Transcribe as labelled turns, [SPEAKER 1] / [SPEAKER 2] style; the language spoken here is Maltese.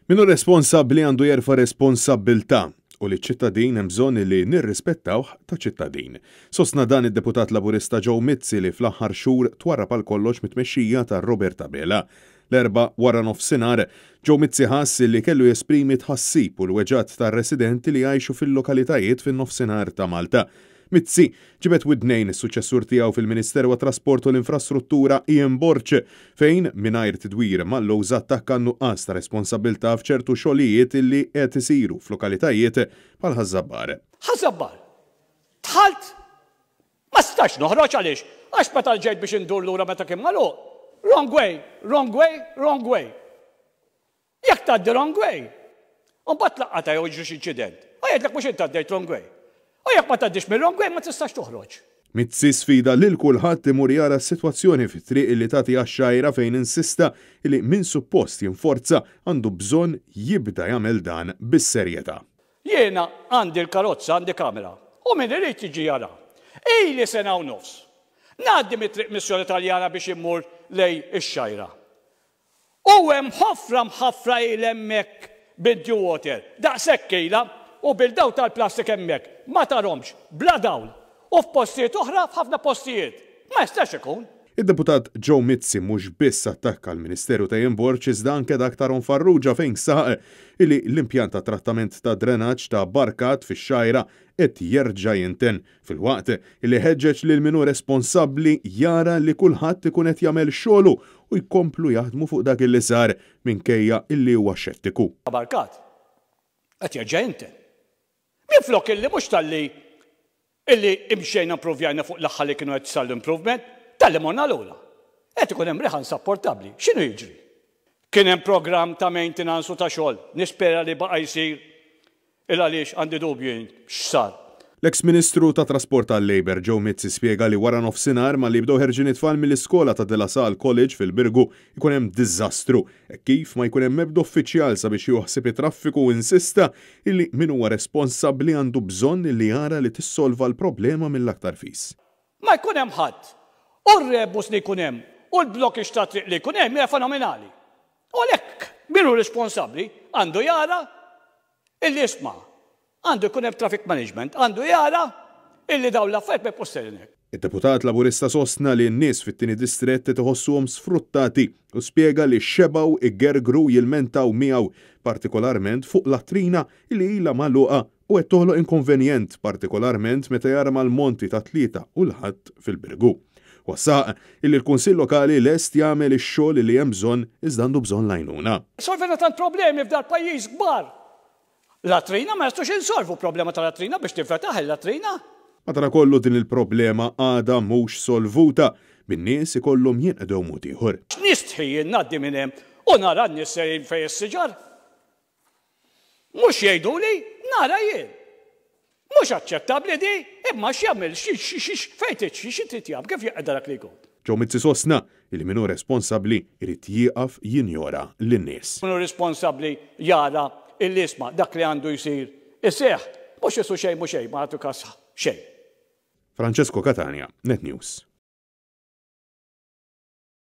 [SPEAKER 1] Min hu responsabbli għandu jerfa' responsabbiltà u liċ-ċittadin hemm bżonn li nirrispettawh ta' ċittadin. Sostna dan id-Deputat Laburista Joe Mizzi li fl-aħħar xhur twarrab għal kollox mit-tmexxija ta' Robert Abela. L-Erbgħa waranofsinhar, Joe Mizzi ħass li kellu jesprimi t-tħassib u l-weġgħat tar-residenti li jgħixu fil-lokalitajiet fin-nofsinhar ta' Malta. Mizzi ġibed widnejn is-suċċessur tiegħu fil-Ministeru għat-Trasport u l-Infrastruttura Ian Borg fejn mingħajr tidwir mal-lewża attakka n-nuqqas ta' responsabbiltà f'ċertu xogħlijiet li qed isiru f'lokalitajiet bħal Ħaż-Żabbar.
[SPEAKER 2] Ħaż-Żabbar. Dħalt ma stajtx noħroġ għaliex? Għax meta ġejt biex indur lura meta kien magħluq, wrong way, wrong way, wrong way. Jekk tgħaddi wrong way, u mbagħad tlaqqatha jew jiġri xi inċident, u jgħidlek mhux int għaddejt wrong way. U jekk ma tgħaddix mir-wrong way ma tistax toħroġ.
[SPEAKER 1] Mizzi sfida lil kulħadd imur jara s-sitwazzjoni fit-triq li tagħti għax-Xgħajra fejn insista li min suppost jinforza għandu bżonn jibda jagħmel dan bis-serjetà.
[SPEAKER 2] Jiena għandi l-karozza, għandi kamera, u min irid jiġi jara. Ili sena u nofs. Ngħaddi mit-Triq Missjoni Taljana biex immur lejn ix-Xgħajra. U hemm ħofra mħaffra ilha hemmhekk bid-dew water, daqshekk ilha, u bil-dawl tal-plastik hemmhekk, ma tarhomx, bla dawl. U f'postijiet oħra, f'ħafna postijiet. Ma jistax ikun.
[SPEAKER 1] Id-Deputat Joe Mizzi mhux biss attakka l-Ministeru ta' Ian Borg iżda anke dak ta' Ron Farrugia fejn saħaq illi l-impjant ta' trattament ta' drenaġġ ta' Barkat fix-Xgħajra qed jerġa' jinten Filwaqt li ħeġġeġ lil min hu responsabbli jara li kulħadd ikun qed jagħmel xogħlu u jkomplu jaħdmu fuq dak li sar minkejja illi huwa xettiku.
[SPEAKER 2] Barkat qed jerġa' jinten. Minflok illi mhux talli illi imxejna impruvjajna fuq l-aħħar li kienu qed sar l-improvement, talli morna lura. Qed ikun hemm riħa insapportabbli. X'inhu jiġri? Kien hemm programm ta' maintenance u ta' xogħol, nispera li baqa' jsir Il għaliex għandi dubju jien x'sar.
[SPEAKER 1] L-eks Ministru tat-Trasport tal-Labour Joe Mizzi spjega li wara nofsinhar malli jibdew ħerġin it-tfal mill-iskola ta' De La Salle College fil-Birgu jkun hemm diżastru hekk kif ma jkun hemm ebda uffiċjal sabiex jieħu ħsieb it-traffiku u insista illi min huwa responsabbli għandu bżonn illi jara li tissolva l-problema mill-aktar fis.
[SPEAKER 2] Ma jkun hemm ħadd. U r-rebus li jkun hemm u l-blockage tat-triq li jkun hemm hija fenomenali. U għalhekk min hu responsabbli għandu jara illi isma' għandu jkun hemm traffic management, għandu jara illi dawn l-affarijiet ma jibqgħux sejrin hekk.
[SPEAKER 1] Id-deputat Laburista sostna li n-nies fit-tieni distrett qed iħossuhom sfruttati u spjega li xebgħu igergru u jilmentaw miegħu, partikolarment fuq latrina li ilha magħluqa u qed toħloq inkonvenjent partikolarment meta jarma l-monti tat-Tlieta u l-Ħadd fil-Birgu. Huwa saħaq illi l-Kunsill Lokali lest jagħmel ix-xogħol illi hemm bżonn iżda għandu bżonn l-għajnuna.
[SPEAKER 2] Solvejna tant problemi f'dal-pajjiż kbar. Latrina ma nistgħux insolvu problema ta' latrina biex tinfetaħ il-latrina.
[SPEAKER 1] Madanakollu din il-problema għadha mhux solvuta, bin-nies ikollhom jinqdew mod ieħor.
[SPEAKER 2] Nistħi jien ngħaddi minn hemm u nara n-nies sejrin fejn is-siġar. Mhux jgħiduli, nara jien. Mhux aċċettabbli di, imma x'jagħmel, fejn trid, xi trid jagħmel, kif jeqgħedha dak li jkun.
[SPEAKER 1] Joe Mizzi sostna li min hu responsabbli jrid jieqaf jinjora lin-nies.
[SPEAKER 2] Min hu responsabbli jara illi isma' dak li għandu jsir iseħħ, mhux isu xejn mhu xejn, ma nagħtu kas xejn.
[SPEAKER 1] Francesco Catania, Net News.